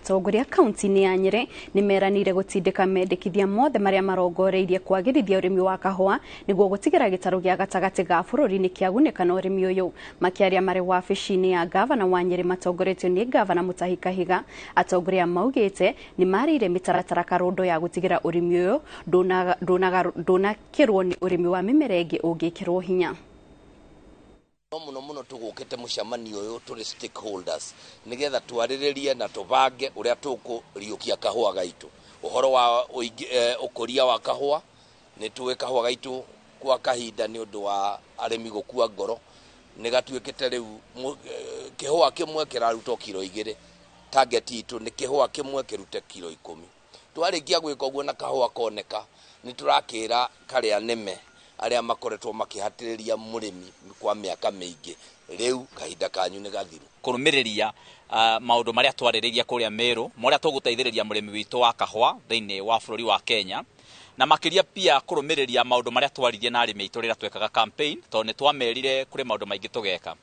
Atongoria kaunti-inĩ ya Nyĩrĩ nĩ meranĩire gũtindĩka mendekithia mothe marĩa marongoreirie kwagĩrithia ũrĩmi wa kahũa nĩguo gũtigĩra gĩtarũ gĩa gatagatĩ ga bũrũri nĩ kĩagunĩka na ũrĩmi ũyũ. Makĩaria marĩ wabici-inĩ ya ngavana wa Nyĩrĩ matongoretio nĩ ngavana Mutahi Kahiga, atongoria maugĩte nĩ marĩire mĩtaratara karũndo ya gũtigĩra ũrĩmi ũyũ ndũnakĩrwo nĩ ũrĩmi wa mĩmera ĩngĩ ũngĩkĩrwo hinya. No mũno mũno tũgũkĩte mũcemanio ũyũ tũrĩ stakeholders nĩgetha twarĩrĩrie na tũbange ũrĩa tũkũriũkia kahũa gaitũ. Ũhoro wa ũkũria wa kahũa, nĩ tũĩ kahũa gaitũ kwa kahinda nĩ ũndũ wa arĩmi gũkua ngoro, nĩ gatuĩkĩte rĩu kĩhũa kĩmwe kĩraruta kiro 2. Target itũ nĩ kĩhũa kĩmwe kĩrute kiro 10. Twarĩkia gwĩka ũguo na kahũa koneka, nĩ tũrakĩra karĩa nĩme arĩa makoretwo makĩhatĩrĩria mũrĩmi kwa mĩaka mĩingĩ, rĩu kahinda kanyu nĩ gathiru. Kũrũmĩrĩria maũndũ marĩa twarĩrĩria kũrĩa Meru, marĩa tũgũteithĩrĩria mũrĩmi witũ wa kahũa thĩinĩ wa bũrũri wa Kenya, na makĩria pia kũrũmĩrĩria maũndũ marĩa twaririe na arĩmi aitũ rĩrĩa twekaga campaign, tondũ nĩ twamerire kũrĩ maũndũ maingĩ tũgeka.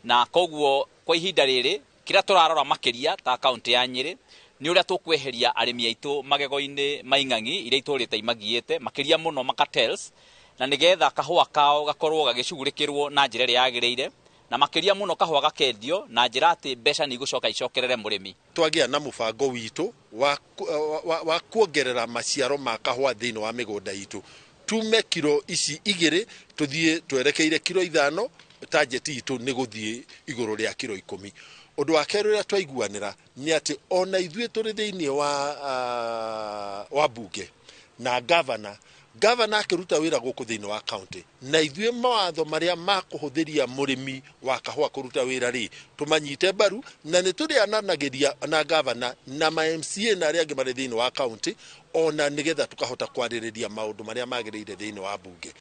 Na koguo kwa ihinda rĩrĩ kĩrĩa tũrarora makĩria ta kaunti ya Nyĩrĩ nĩ ũrĩa tũkweheria arĩmi aitũ magego-inĩ ma ing'ang'i iria itũrĩte imagiĩte, makĩria mũno ma cartels, na nĩgetha kahũa kao gakorwo gagĩcugurĩkĩrwo na njĩra ĩrĩa yagĩrĩire, na makĩria mũno kahũa gakendio na njĩra atĩ mbeca nĩ igũcoka icokerere mũrĩmi. Twagĩa na mũbango witũ wa kuongerera maciaro ma kahũa thĩinĩ wa mĩgũnda itũ, tume kiro ici 2 tũthiĩ twerekeire kiro 5, target itũ nĩ gũthiĩ igũrũ rĩa kiro 10. Ũndũ wa kerĩ ũrĩa twaiguanĩra nĩ atĩ ona ithuĩ tũrĩ thĩinĩ wa bunge na gavana, gavana akĩruta wĩra gũkũ thĩinĩ wa county, na ithuĩ mawatho marĩa ma kũhũthĩria mũrĩmi wa kahũa kũruta wĩra rĩ, tũmanyite mbaru, na nĩ tũrĩananagĩria na gavana na ma MCA na arĩa angĩ marĩ thĩinĩ wa county, ona nĩgetha tũkahota kwarĩrĩria maũndũ marĩa magĩrĩire thĩinĩ wa bunge.